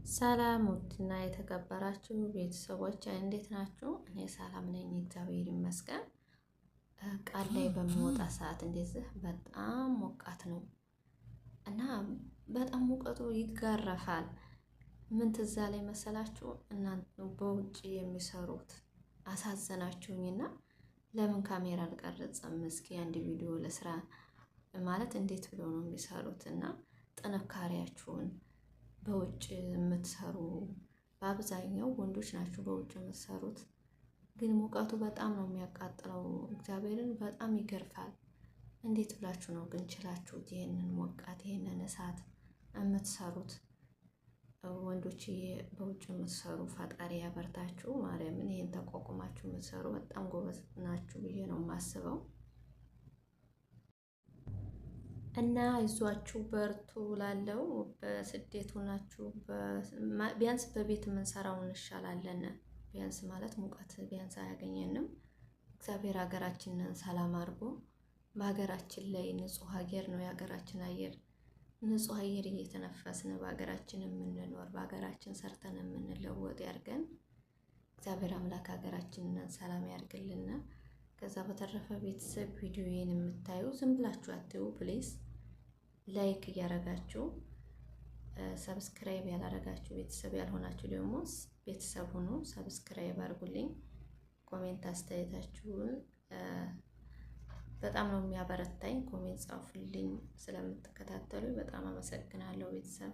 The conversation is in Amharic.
ሰላም ውድና የተከበራችሁ ቤተሰቦች እንዴት ናችሁ? እኔ ሰላም ነኝ፣ እግዚአብሔር ይመስገን። ቃል ላይ በምወጣ ሰዓት እንደዚህ በጣም ሞቃት ነው እና በጣም ሙቀቱ ይጋረፋል። ምን ትዝ አለኝ መሰላችሁ? እናንተ በውጭ የሚሰሩት አሳዘናችሁኝና ለምን ካሜራ አልቀረጸም? እስኪ አንድ ቪዲዮ ለስራ ማለት እንዴት ብለው ነው የሚሰሩት እና ጥንካሬያችሁን በውጭ የምትሰሩ በአብዛኛው ወንዶች ናችሁ በውጭ የምትሰሩት፣ ግን ሙቀቱ በጣም ነው የሚያቃጥለው። እግዚአብሔርን በጣም ይገርፋል። እንዴት ብላችሁ ነው ግን ችላችሁት ይህንን ሞቃት ይህንን እሳት የምትሰሩት? ወንዶች በውጭ የምትሰሩ ፈጣሪ ያበርታችሁ። ማርያምን ይህን ተቋቁማችሁ የምትሰሩ በጣም ጎበዝ ናችሁ ብዬ ነው የማስበው። እና ይዟችሁ በርቱ ላለው በስደት ሆናችሁ ቢያንስ በቤት የምንሰራው እንሻላለን። ቢያንስ ማለት ሙቀት ቢያንስ አያገኘንም። እግዚአብሔር ሀገራችንን ሰላም አድርጎ በሀገራችን ላይ ንጹህ አየር ነው የሀገራችን አየር ንጹህ አየር እየተነፈስን በሀገራችን የምንኖር በሀገራችን ሰርተን የምንለወጥ ያድርገን። እግዚአብሔር አምላክ ሀገራችንን ሰላም ያድርግልን። ከዛ በተረፈ ቤተሰብ ቪዲዮዬን የምታዩ ዝም ብላችሁ አትዩ፣ please like እያረጋችሁ፣ subscribe ያላረጋችሁ ቤተሰብ ያልሆናችሁ ደግሞ ቤተሰብ ሁኑ፣ subscribe አድርጉልኝ። Comment አስተያየታችሁን በጣም ነው የሚያበረታኝ። Comment ጻፉልኝ። ስለምትከታተሉ በጣም አመሰግናለሁ ቤተሰብ።